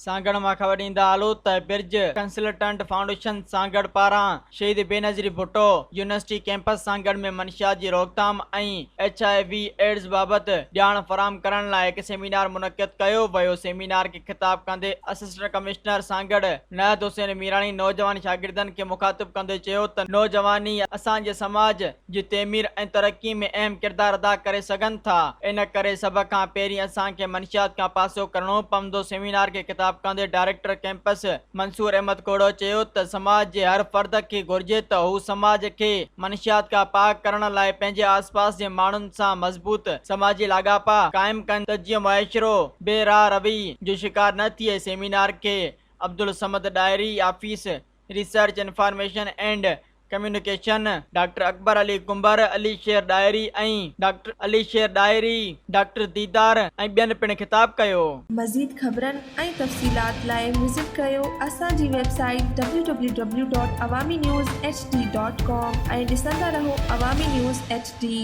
سانگهڙ مان خبر ڏيندا هلو ته برج ڪنسلٽنٽ فائونڊيشن سانگهڙ پاران شهيد بينظير ڀٽو يونيورسٽي ڪئمپس سانگهڙ ۾ منشيات جي روڪٿام ۽ ايڇ I V AIDS بابت ڄاڻ فراهم ڪرڻ لاء هڪ سيمينار منعقد ڪيو ويو. سيمينار کي خطاب ڪندي اسسٽنٽ ڪمشنر سانگهڙ ناهيد حسين ميراڻي نوجوان شاگردن کي مخاطب ڪندي چيو ته نوجوان ئي اسان جي سماج جي تعمير ۽ ترقي ۾ اهم ڪردار ادا ڪري سگهن ٿا، ان ڪري سڀ کان پهرين اسان کي منشيات کان پاسو ڪرڻو پوندو. سيمينار کي خطاب ڪندي ڊائريڪٽر ڪئمپس منصور احمد کوڙو چيو ته سماج جي هر فرد کي گهرجي ته هو سماج کي منشيات کان پاڪ ڪرڻ لاء پنهنجي آسپاس جي ماڻهن سان مضبوط سماجي لاڳاپا قائم ڪن ته جيئن معاشرو بي راهه روي جو شڪار نه ٿئي. سيمينار کي Abdul Samad Dahri office research information and communication doctor Akbar Ali Kumbhar, Ali Sher Dahri ۽ doctor Ali Sher Dahri, doctor Didar ۽ ٻين پڻ خطاب ڪيو. مزيد خبرن ۽ تفصيلات لاء وزٽ ڪريو اسان جي website W W W dot Awami news H D dot com ۽ ڏسندا رهو عوامي نيوز ايڇ ڊي.